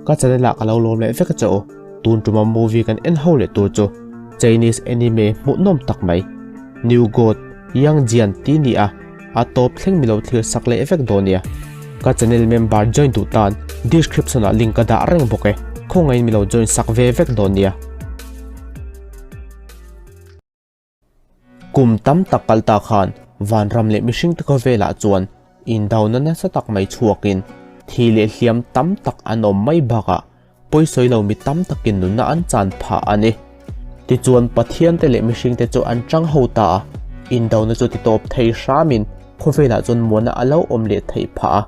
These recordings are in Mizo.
Ka channel ah ka lo lawm leh vek a che u. Tun tuma movie kan en ho leh tur chu Chinese anime hmuhnawm tak mai New God Yang Jian tih ni a, a tawp thleng mi lo thlir sak leh vek dawn nia. Ka channel member join duh tan description ah link ka dah reng bawk e, khawngaihin mi lo join sak ve vek dawn nia. Kum tam tak kal ta khan vanram leh mihring te khawvelah chuan indona nasa tak mai chhuakin thi leh hliam tam tak an awm mai bakah pawisawi lo mi tam takin nunna an chan phah a ni. Tichuan Pathian te leh mihring te chu an chang ho ta a, indona chu titawp thei hramin khawvelah chuan muana a lo awm leh theih phah a.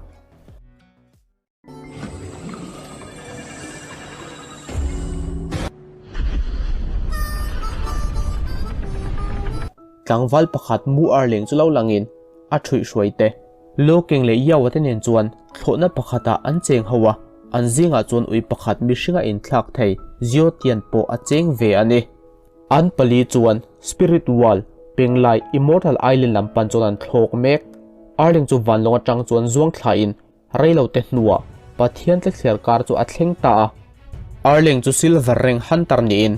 Tlangval pakhat mu ar leng chu lo langin a ṭhuih hruai te. Lokeng leh Yawa te nen chuan thlawhna pakhatah an cheng ho a, an zingah chuan ui pakhat mihringa inthlak thei Ziotian pawh a cheng ve a ni. An pali chuan Spirit World, Penglai, Immortal Island lam pan chuan an thlawk mek. Arleng chu vanlawng atang chuan zuang thlain Reilo te hnuah Pathian tlathliar kar chu a thleng ta a. Arleng chu silver reng hunter niin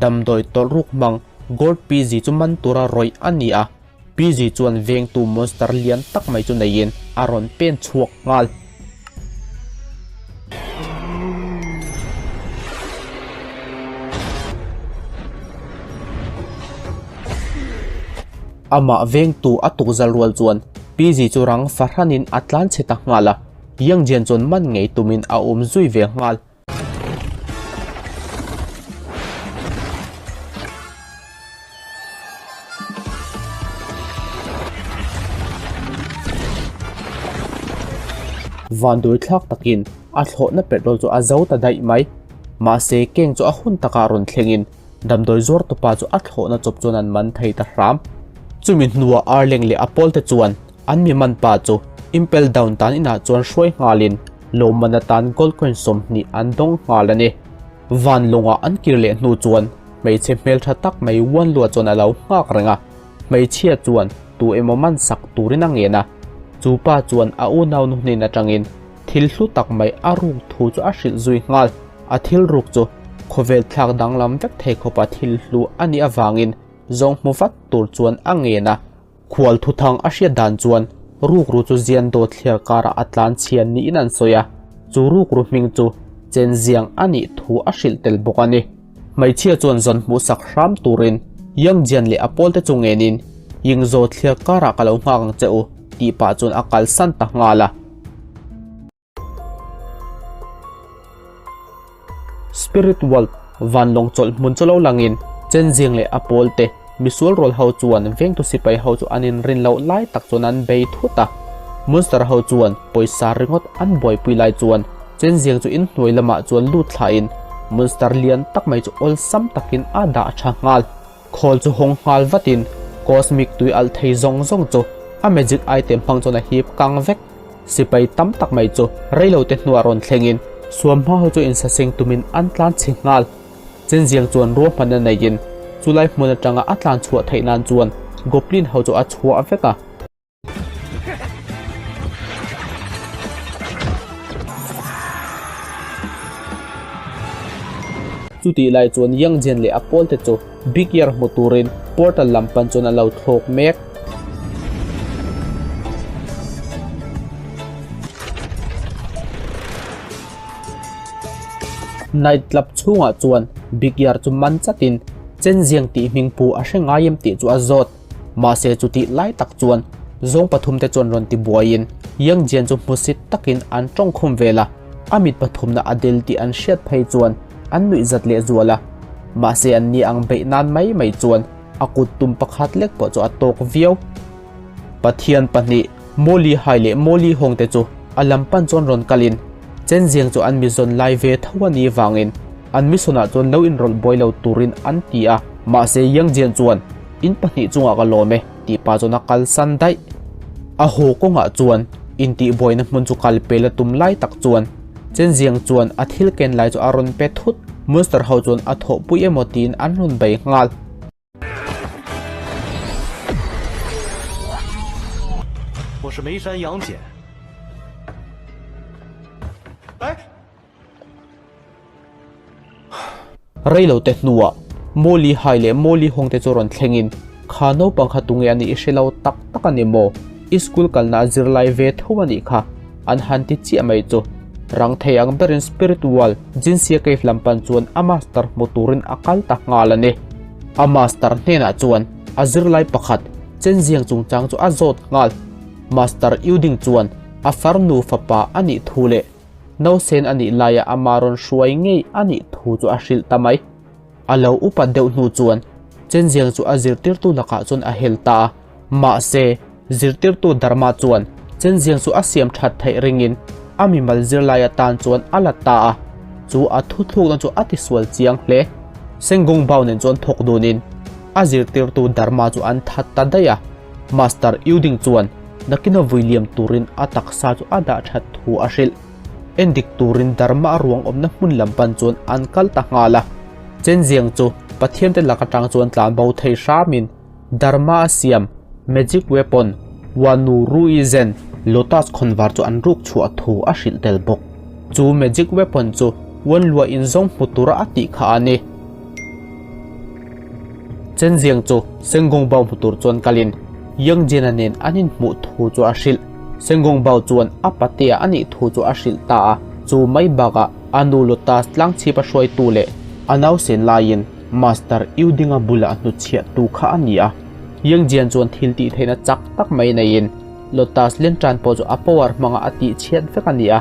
damdawi tawlh ruk hmang Gold PG chu man tura rawih a ni a. PG chuan vengtu monster lian tak mai chu neiin a rawn pen chhuak nghal. Amah vengtu a tukzal rual chuan PG chu rang fahranin a tlan chhe ta nghal a, Yang Jian chuan man ngei tumin a awm zui ve nghal. Vanduai thlak takin a thlawhna petrol chu a zo ta daih mai. Mahse keng chu a hun takah rawn thlengin Damdawi zuartupa chu a thlawhna chawp chuan an man thei ta hram. Chumi hnuah Arleng leh a pawlte chuan an mi man pa chu Impel Down tan inah chuan hruai nghalin lawmman atan gold coin 20 an dawng nghal a ni. Van lawngah an kir leh hnu chuan hmeichhe hmeltha tak mai Wanlua chuan a lo nghak reng a, hmeichhia chuan tu emaw man sak turin a ngen a, chu pa chuan a unau nu hnen atangin thil hlu tak mai a ruk thu chu a hrilh zui nghal. A thil ruk chu khawvel thlak danglam vek thei khawpa thil hlu a nih avangin zawng hmu vat tur chuan a ngen a. Khual thuthang a hriat dan chuan rukru chu zian dawt thliar karah a tlan chhia niin an sawi a, chu rukru hming chu Chenziang a nih thu a hrilh tel bawk a ni. Hmeichhia chuan zawn hmuhsak hram turin Yang Jian leh a pawlte chu ngenin, Yingzhou thliar karah ka lo nghak ang che u, tih pah chuan a kalsan ta nghal a. Spirit World vanlawng chawlh hmun chu lo langin Chenjiang leh a pawlte misual rawl ho chuan vengtu sipai ho chu an inrin loh lai tak chuan an bei thut a. Monster ho chuan pawisa ringawt an buaipui lai chuan Chenjiang chu inhnuai lamah chuan lut thlain monster lian tak mai chu awlsam takin a dah tha nghal. Khawl chu hawng nghal vatin cosmic tui alh thei zawng zawng chu a magic item hmang chuan a hip kang vek. Sipai tam tak mai chu reilo te hnuah rawn thlengin suamhma ho chu insaseng tumin an tlan chhe nghal. Chenziang chuan ruahmanna neiin chulai hmun atanga a tlan chhuah theih nan chuan goblin ho chu a chhuah vek a. Chutih lai chuan Yang Jian leh a pawlte chu Big Year hmu turin portal lam pan chuan a lo thlawk mek. Night club chhungah chuan Big Year chu man chatin Chenziang tih hming pu a hre ngai em tih chu a zawt. Mahse chutih lai tak chuan zawng pathum te chuan rawn ti buaiin Yang Jian chu hmusit takin an tawngkhum vel a, a mit pathumna a del tih an hriat phei chuan an nuih zat leh zual a. Mahse an ni ang beih nan mai mai chuan a kut tum pakhat lek pawh chu a tawk viau. Pathian pahnih Mawli Hai leh Mawli Hawng te chu a lam pan chuan rawn kalin Chenziang chu an mizawn lai ve tho a nih vangin an misawnah chuan lo inrawlh buai lo turin an ti a. Mahse Yang Jian chuan in pahnih chungah ka lawm e tih pah chuan a kalsan daih. A haw kawngah chuan intihbuaina hmun chu kal pel a tum lai tak chuan Chenziang chuan a thil ken lai chu a rawn pe thut. Monster ho chuan a thawhpui emaw tiin an rawn bei nghal. Reilo te hnuah Molly Hai leh Molly Hong te chu rawn thlengin kha naupang kha tunge a nih i hre lo tak tak a ni maw? I school kalna a zirlai ve tho a nih kha an han ti chiah mai chu. Rang thei ang berin Spirit World Jinxia Cave lam pan chuan a master hmu turin a kal ta nghal a ni. A master hnenah chuan a zirlai pakhat Chenziang chungchang chu a zawt nghal. Master Yuding chuan a farnu fapa a nih thu leh Nausen a nih laia ama rawn hruai ngei a nih thu chu a hrilh ta mai. A lo upat deuh hnu chuan Chenziang chu a zirtirtu lakah chuan a hel ta a. Mahse, zirtirtu Dharma chuan Chenziang chu a siam that theih ringin a mimal zirlai atan chuan a la ta a. Chu a thuthlukna chu a tisual chiang hle. Senggung Bao nen chuan thawk dunin a zirtirtu Dharma chu an that ta daih a. Master Yuding chuan nakina vui liam turin a taksa chu a dah that thu a hrilh. Endik turin Dharma a ruang awmna hmun lam pan chuan an kal ta nghal a. Chenziang chu Pathiante lak atang chuan tlan bo thei hramin Dharma a siam magic weapon Wanu Rui Zen Lotus khawnvar chu an ruk chhuah thu a hrilh tel bawk. Chu magic weapon chu Wanlua inzawng hmu tura a tih kha a ni. Chenziang chu Sengong Bao hmu tur chuan kalin Yang Jian-a nen an inhmuh thu chu a hrilh. Sengong Bao chuan a patea a nih thu chu a hrilh ta a, chu mai bakah a nu Lotus tlangchhip a hruaitu leh a nausen laiin Master Yu Dinga bulah a hnutchhiahtu kha a ni a. Yang Jian chuan thil tih theihna chak tak mai neiin Lotus Lantern pawh chu a power hmanga a tihchhiat vek a ni a.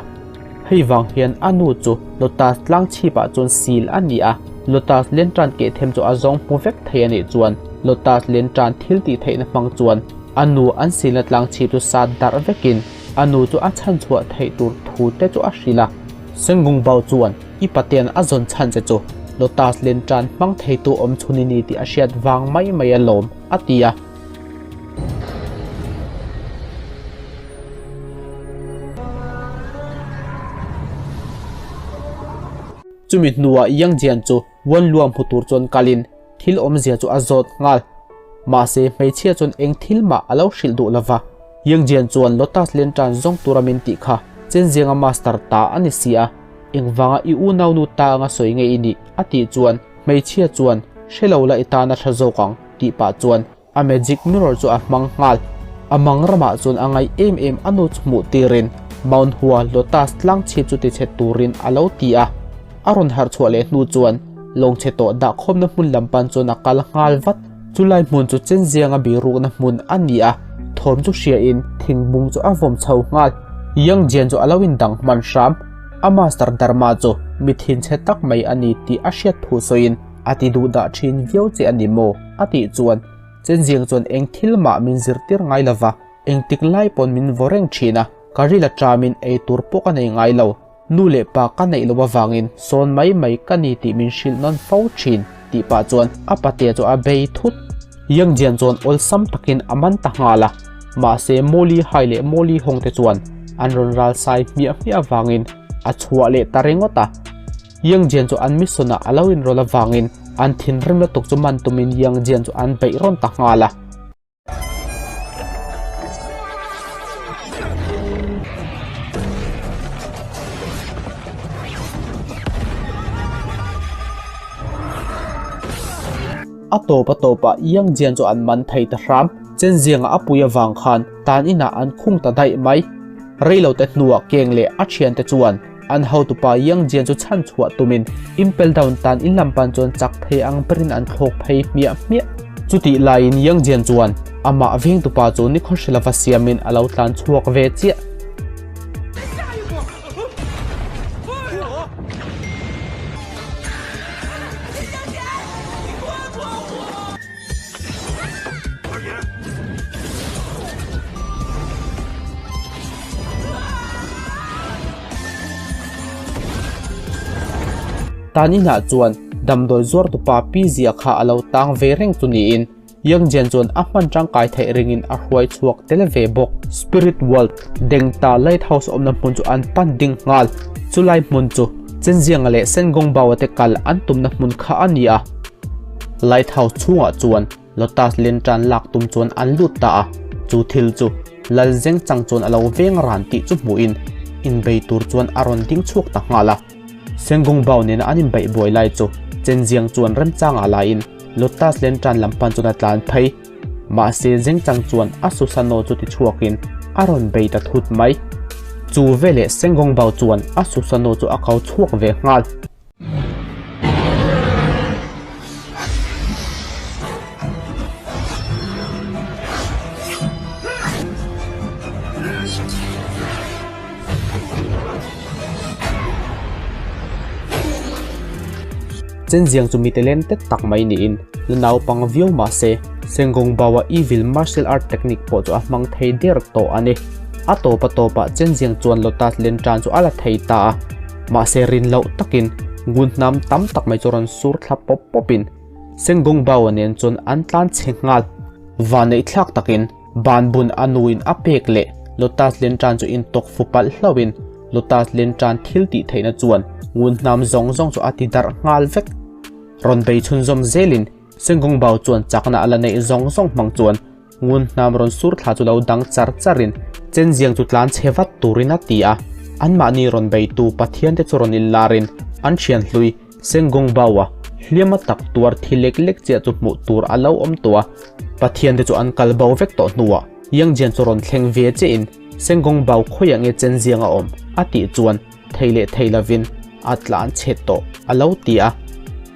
Hei vang hian a nu chu Lotus tlang chhipah chuan sil a ni a, Lotus Lantern keh them chu a zawng hmu vek thei a nih chuan Lotus Lantern thil tih theihna hmang chuan a nu an silna tlang chhip chu sat darh vekin a nu chu a chhan chhuah theih tur thu te chu a hrilh a. Sengung Bao chuan i patean a zawn chhan che chu Lotus Lantern hmang theitu awm chhun i ni tih a hriat vang mai mai alawm, a ti a. Chumi hnuah Yang Jian chu Wan Luam hmu tur chuan kalin thil awmzia chu a zawt nghal. Mahse hmeichhia chuan eng thil mah a lo hrilh duh lova. Yang Jian chuan Lotus Lantern zawng tura min tih kha Chenzianga master ta a ni si a, engvanga i unaunu ta anga sawi nge i nih? a tih chuan hmeichhia chuan hre lo la i tan a tha zawk ang tih pah chuan A magic mirror chu a hmang nghal. A mang ramah chuan a ngaih em em a nu chu hmuh tirin Mount Hua Lotus tlang chhip chu tichhe turin a lo ti a. A rawn harh chhuah leh hnu chuan lawng chhe tawh dahkhawmna hmun lam pan chuan a kal nghal vat. Chulai hmun chu Chenzianga birukna hmun a ni a, thawm chu hriain thingbung chu a vawm chho nghal. Yang Jian chu a lo indang hman hram. A master Dharma chu mi thinchhe tak mai a ni tih a hriat thu sawiin A ti duh dah thin viau che a ni maw? a tih chuan Chenziang chuan eng thil mah min zirtir ngai lo va, engtik lai pawn min vaw reng thin a, ka ril aṭamin ei tur pawh ka nei ngai lo, nu leh pa ka neih loh avangin sawn mai mai ka ni tih min hrilh nawn fo thin tih pah chuan a patea chu a bei thut. Yangjian chuan awlsam takin a man ta nghal a, mahse Molly Hai leh Molly Hong te chuan an rawn ral sai hmiah hmiah avangin a chhuah leh ta ringawt a. Yang Jian chu an mission ah a lo inrawlh avangin an thinrim lutuk chu man tumin Yang Jian chu an beih rawn ta nghal a. A tawp a tawpah Yang Jian chu an man thei ta hram. Chen Zianga a pui avang khan tan inah an khung ta daih mai. Reilote hnuah Keng leh a thiante chuan An hotupa Yang Jian chu chhan chhuah tumin Impel Down tan in lam pan chuan chak thei ang berin an thlawk phei hmiah hmiah. Chutih laiin Yang Jian chuan amah vengtupa chu nikhaw hre lova siamin a lo tlan chhuak ve chiah. Tan inah chuan damdawi zuartupa Pi Zia kha a lo tang ve reng chu niin Yang Jian chuan a hman tangkai theih ringin a hruai chhuak tel ve bawk. Spirit World, Dengta Lighthouse awmna hmun chu an pan ding nghal. Chulai hmun chu Chenzianga leh Sengongbawa te kal an tumna hmun kha a ni a. Lighthouse chhungah chuan Lotus lantern lak tum chuan an lut ta a, chu thil chu Lal Zeng Chang chuan a lo veng ran tih chu hmuhin inbei tur chuan a rawn ding chhuak ta nghal a. Senggung Bao nena an inbeih buai lai chu Chenziang chuan remchangah laiin Lotus Lantern lam pan chuan a tlan phei. Mahse Zengchang chuan a Susanoo chu tichhuakin a rawn bei ta thut mai. Chu veleh Senggongbao chuan a Susanoo chu a kau chhuak ve nghal. Chenziang chu mi talent tet tak mai niin la naupang viau mah se Senggongbao-a evil martial art technique pawh chu a hmang thei der tawh a ni. A tawp a tawpah Chenziang chuan Lotus Lantern chu a la thei ta a. Mahse rin loh takin ngun hnam tam tak mai chu rawn sur thla pawp pawpin Senggongbao-a nen chuan an tlan chhe nghal. Vanneih thlak takin Ban bun a nuin a pek leh Lotus Lantern chu intawk fu palh hlauhin Lotus Lantern thil tih theihna chuan ngun hnam zawng zawng chu a ti darh nghal vek. Rawn bei chhunzawm zelin Senggongbao chuan chakna a la neih zawng zawng hmang chuan Ngun hnam rawn sur thla chu lo dang char charin Chenziang chu tlan chhe vat turin a ti a. Anmahni rawn beitu Pathiante chu rawn inlarin an thian hlui Senggongbao-a hliama tak tuar thi lek lek chiah chu hmuh tur a lo awm tawh a. Pathiante chu an kal bo vek tawh hnuah Yangjian chu rawn thleng ve chiahin Senggongbao khawiah nge Chenziang a awm a tih chuan thei leh thei lovin a tlan chhe tawh a lo ti a.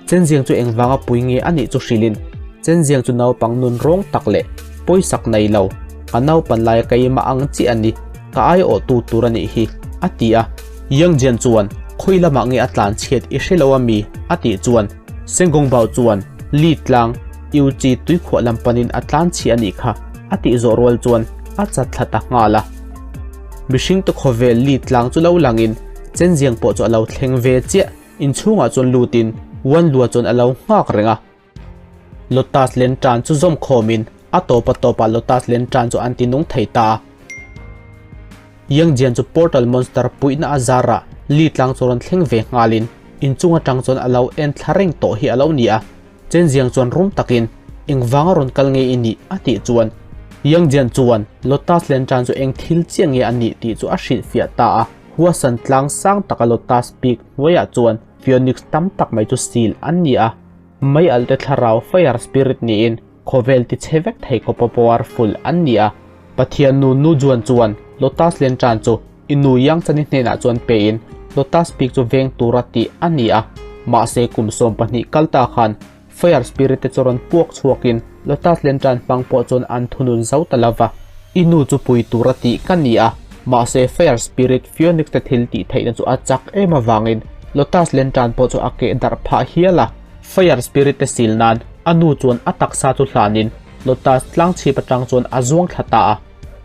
Chenziang chu engvanga pui nge a nih chu hrilhin Chenziang chu naupang nun rawng tak leh pawisak nei lo, ka naupan laia keimah ang chiah a ni, ka aiawhtu tur a nih hi, a ti a. Yangjian chuan, Khawi lamah nge a tlan chhiat i hre lo a mi? a tih chuan Senggongbao chuan, Li tlang, Iuchi tuikhuah lam panin a tlan chhi a nih kha, a tih zawh rual chuan a chat thla ta nghal a. Mihring te khawvel li tlang chu lo langin Chenziang pawh chu a lo thleng ve chiah. Inchhungah chuan lutin Wanlua chuan a lo nghak reng a. Lotus Lantern chu zawm khawmin a tawp a tawpah Lotus Lantern chu an ti nung thei ta a. Yangjian chu Portal Monster puihna a zarah li tlang chu rawn thleng ve nghalin inchung atang chuan a lo en thla reng tawh hi a lo ni a. Chenziang chuan rum takin, Engvanga rawn kal nge i nih? a tih chuan Yangjian chuan Lotus Lantern chu eng thil chiah nge a nih tih chu a hrilhfiah ta a. Huasan tlang sang taka Lotus Peak hnuaiah chuan Phoenix tam tak mai chu seal an ni a, mei alte thlarau Fire Spirit niin khawvel ti chhe vek thei khawpa powerful an ni a. Pathian nu Nu Juan chuan Lotus Lantern chu i nu Yangchani hnenah chuan pein Lotus Peak chu veng tura tih a ni a, mahse kum 12 kal ta khan Fire Spirit te chu rawn puak chhuakin Lotus Lantern hmang pawh chuan an thunun zo ta lova, i nu chu pui tura tih ka ni a, mahse Fire Spirit Phoenix te thil tih theihna chu a chak em avangin Lotus Lantern pawh chu a keh darh phah hial a. Fire Spirit te sil nan a nu chuan a taksa chu hlanin Lotus tlang chhip atang chuan a zuang thla ta a,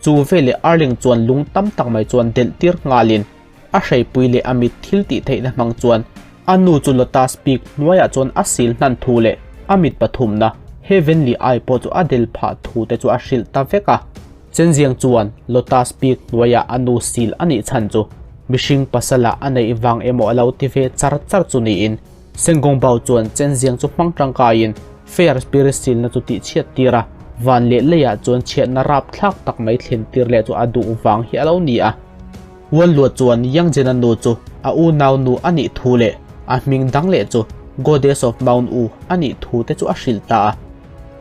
chu veleh Arling chuan lung tam tak mai chuan delh tir nghalin a hreipui leh a mit thil tih theihna hmang chuan a nu chu Lotus Peak hnuaiah chuan a sil hnan thu leh a mit pathumna Heavenly Eye pawh chu a del phah thu te chu a hrilh ta vek a. Chenziang chuan Lotus Peak hnuaiah a nu sil a nih chhan chu mihring pasala a neih vang emaw a lo ti ve char char chu niin Senggongbao chuan Chenziang chu hmang tangkaiin Fair Spirit silna chu tihchhiat tir a, van leh leiah chuan chhiatna rapthlak tak mai thlen tir leh chu a duh vang hi a lo ni a. Wanlua chuan Yangjena nu chu a unau nu a nih thu leh a hming dang leh chu Goddess of Mount U a nih thu te chu a hrilh ta a.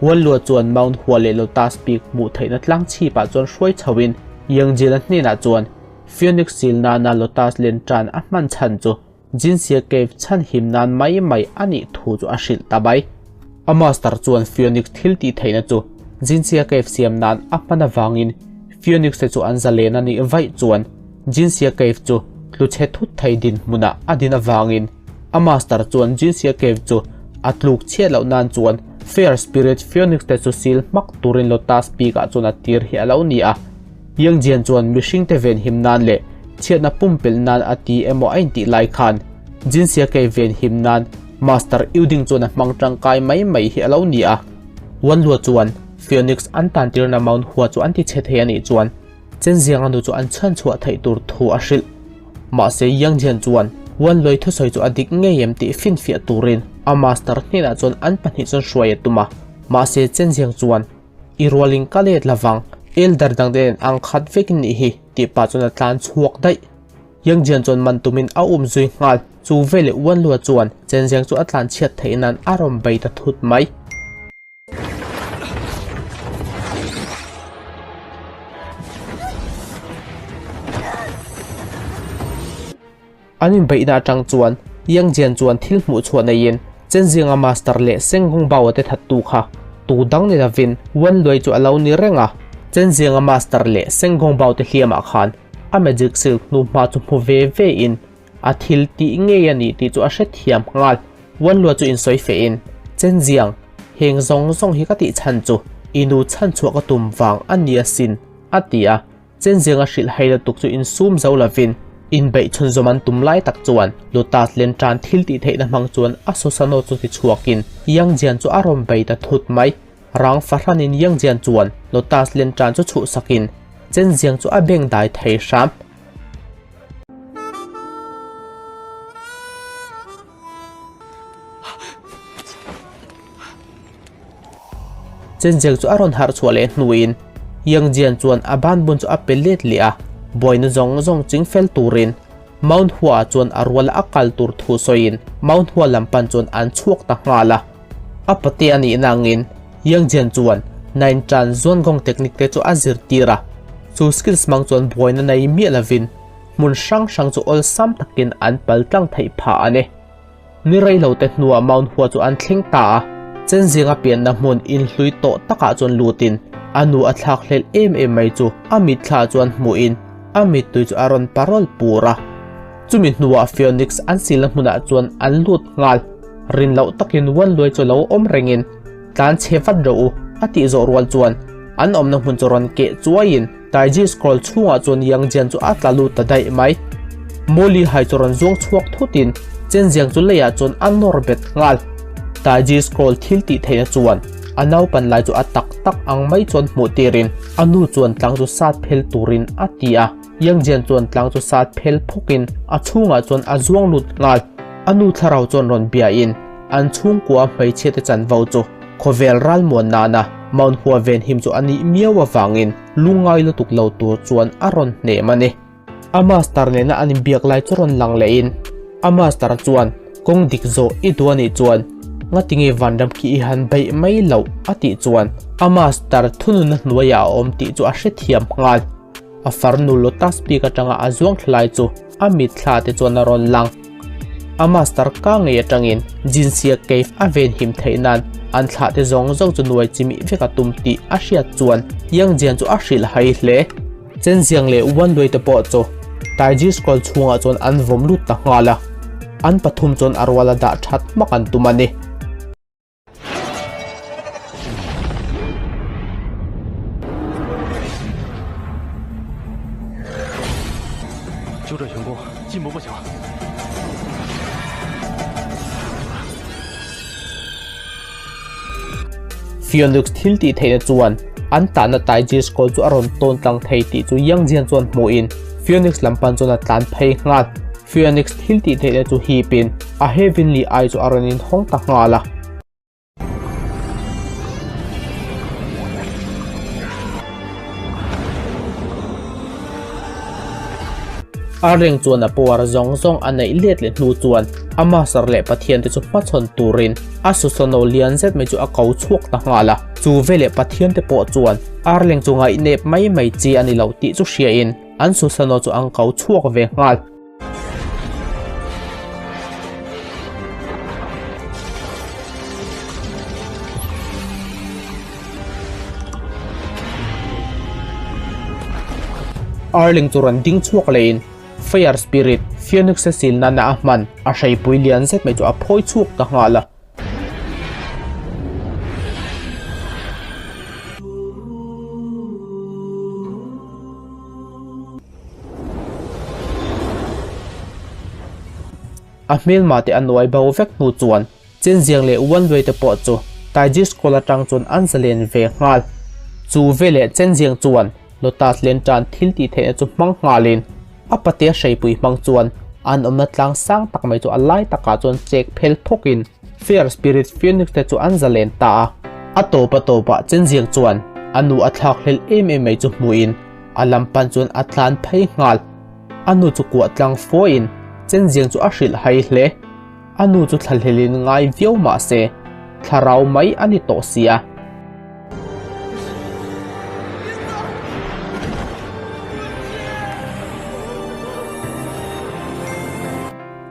Wanlua chuan Mount Hua leh Lotus Peak hmuh theihna tlang chhipah chuan hruai chhoin Yangjena hnenah chuan Phoenix sil nana Lotus Lantern a hman chhan chu Jinxia Cave chhan him nan mai mai a nih thu chu a hrilh ta mai. A master chuan Phoenix thil tih theihna chu Jinxia Cave siam nan a hman avangin Phoenix te chu an zalen a nih vaih chuan Jinxia Cave chu tlu chhe thut thei dinhmunah a din avangin a master chuan Jinxia Cave chu a tluk chhiat loh nan chuan Fair Spirit Phoenix te chu sil hmak turin Lotus Peak ah chuan a tir hi a lo ni a. Yangjian chuan mihringte venhim nan leh chhiatna pumpelh nan a ti emaw a intih lai khan Jinxia Cave venhim nan Master Yuding chuan a hmang tangkai mai mai hi a lo ni a. Wanlua chuan Phoenix an tantirna Mount Hua chu an ti chhe thei a nih chuan Chenzianga nu chu an chhanchhuah theih tur thu a hrilh. Mahse Yangjian chuan Wanluai thusawi chu a dik ngei em tih finfiah turin a master hnenah chuan an pahnih chuan hruai a tum a. Mahse Chenziang chuan I rualin ka let lovang, elder dang te nen ang khat vek in nih hi, tih pah chuan a tlan chhuak daih. Yangjian chuan man tumin a um zui nghal. Chu veleh Uanlua chuan Chenziang chu a tlanchhiat theih nan a rawn bei ta thut mai. An inbeihna atang chuan Yang Jian chuan thil hmuh chhuah neiin Chenzianga master leh Seng Gong Bao te thattu kha tu dang ni lovin Wan Luai chu a lo ni reng a. Chenzianga master leh Seng Gong Bao te hliamah khan a magic silk hnuhma chu hmu ve ve in A thil tih ngei a nih tih chu a hrethiam nghal. Wanlua chu insawi feh in, Chenziang, heng zawng zawng hi ka tih chhan chu i nu chhan chhuah ka tum vang a ni asin, a ti a. Chenzianga hrilh hai lutuk chu insum zo lovin inbeih chhunzawm an tum lai tak chuan Lotus Lantern thil tih theihna hmang chuan a Susanoo chu ti chhuakin Yang Jian chu a rawn bei ta thut mai. Rang fahranin Yang Jian chuan Lotus Lantern chu chhuhsakin Chenziang chu a beng dai thei hram. Chenjek chu a rawn harh chhuah leh hnuin Yang Jian chuan a banbun chu a pe let leh a, buaina zawng zawng ching fel turin Mount Hua-ah chuan a ruala a kal tur thu sawiin Mount Hua lam pan chuan an chhuak ta nghal a. A pate a nih nangin Yang Jian chuan Nine Chan Zuangong technique te chu a zirtir a, chu skills hmang chuan buaina nei miah lovin hmun hrang hrang chu awlsam takin an pal tlang theih phah a ni. Ni rei lo te hnuah Mount Hua chu an thleng ta a, Chenzinga pianna hmun inhlui tawh takah chuan lutin a nu a thlak hlelh em em mai chu a mitthla chuan hmuhin a mittui chu a rawn parawl pur a. Chumi hnuah Phoenix an silna hmunah chuan an lut nghal. Rin loh takin Wan Luai chu lo awm rengin tlan chhe vat rawh u a tih zawh rual chuan an awmna hmun chu rawn keh chuaiin Taiji scroll chhungah chuan Yang Jian chu a tla lut ta daih mai. Molly hai chu rawn zuang chhuak thutin Chen Jiang chu leiah chuan a nawr bet nghal. Taiji scroll thil tih theihna chuan a naupan lai chu a tak tak ang mai chuan hmuh tirin a nu chuan tlang chu sat phel turin a ti a. Yang Jian chuan tlang chu sat phel phawkin a chhungah chuan a zuang lut nghal. A nu thlarau chuan rawn biain an chhungkua hmeichhia te chanvo chu khawvel ralmuan nana Mount Hua venhim chu a nih miau avangin lungngai lutuk lo tur chuan a rawn hnem a ni. A master nena an inbiak lai chu rawn lang lehin a master chuan kawng dik zawh i duh a nih chuan ngatinge vanram khi i han beih mai loh a tih chuan a master thununna hnuaiah a awm tih chu a hrethiam nghal. A farnu Lotus Peak atanga a zuang thla lai chu a mitthla te chuan a rawn lang. A master ka ngei atangin Jinxia Cave a venhim theih nan an thlah te zawng zawng chu nuai chimih vek a tum tih a hriat chuan Yang Jian chu a hrilh hai hle. Chenziang leh Wan Lui te pawh chu Taiji Scroll chhungah chuan an vawm lut ta nghal a, an pathum chuan a ruala dah that hmak an tum a ni. Phoenix thil tih theihna chuan an tahna Taiji Scroll chu a rawn tawn tlang thei tih chu Yang Jian chuan hmuhin Phoenix lam pan chuan a tlan phei nghal. Phoenix thil tih theihna chu hipin a Heavenly Eye chu a rawn inhawng ta nghal a. A reng chuan a power zawng zawng a neih let leh hnu chuan a master leh pathian te chu hmachhawn turin a Susanoo lian zet mai chu a ko chhuak ta nghal a. Chu veleh pathian te pawh chuan Arleng chu ngaihnep mai mai chi a ni lo tih chu hriain an Susanoo chu an ko chhuak ve nghal. Arling chu rawn ding chhuak lehin Fire Spirit Phoenix a sil nana a hman a hreipui lian zet mai chu a phawi chhuak ta nghal a. A hmelma te a nuai bo vek hnu chuan Chenziang leh Wanlui te pawh chu Taiji Scroll atang chuan an zalen ve nghal. Chu veleh Chenziang chuan Lotus Lantern thil tih theihna chu hmang nghalin a patea hreipui hmang chuan an awmna tlang sang tak mai chu a lai takah chuan chek phel phawkin Fair Spirit Phoenix te chu an zalen ta a. A tawp a tawpah Chenziang chuan a nu a thlak hlel em em mai chu hmuhin a lam pan chuan a tlan phei nghal. A nu chu kuah tlang fuahin Chenziang chu a hrilh hai hle. A nu chu thlahlelin ngai viau mah se, thlarau mai a ni tawh si a.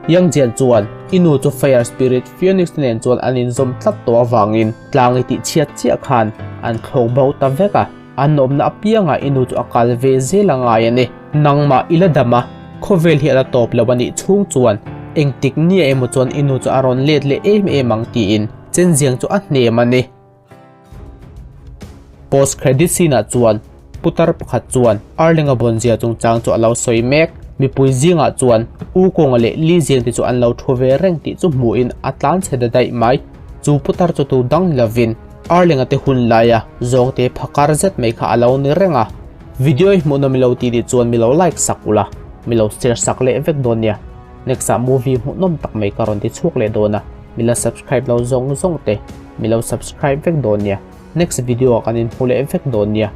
Yang Jian chuan i nu chu Fire Spirit Phoenix te nen chuan an inzawm tlat tawh avangin tlang i tih chhiat chiah khan an thlawk bo ta vek a. An awmna apiangah i nu chu a kal ve zel a ngai a ni. Nangmah i la dam a, khawvel hi a la tawp lo a nih chhung chuan engtik nia emaw chuan i nu chu a rawn let leh em em ang tiin Chenziang chu a hnem a ni. Post credit scene ah chuan putar pakhat chuan Arlinga bawnzia chungchang chu a lo sawi mek. Mipui zingah chuan U Kawnga leh Li Ziang te chu an lo thu ve reng tih chu hmuhin a tlan chhe ta daih mai. Chu putar chu tu dang ni lovin Arlinga te hun laia zawngte phakar zet mai kha a lo ni reng a. Video i hmuh nawm ilo tih nih chuan milo like sak ula, milo share sak leh vek dawn nia. Next ah movie hmuh nawm tak mai ka rawn ti chhuak leh dawn a, mila subscribe lo zawng zawng te milo subscribe vek dawn nia. Next video ah kan inhmu leh vek dawn nia.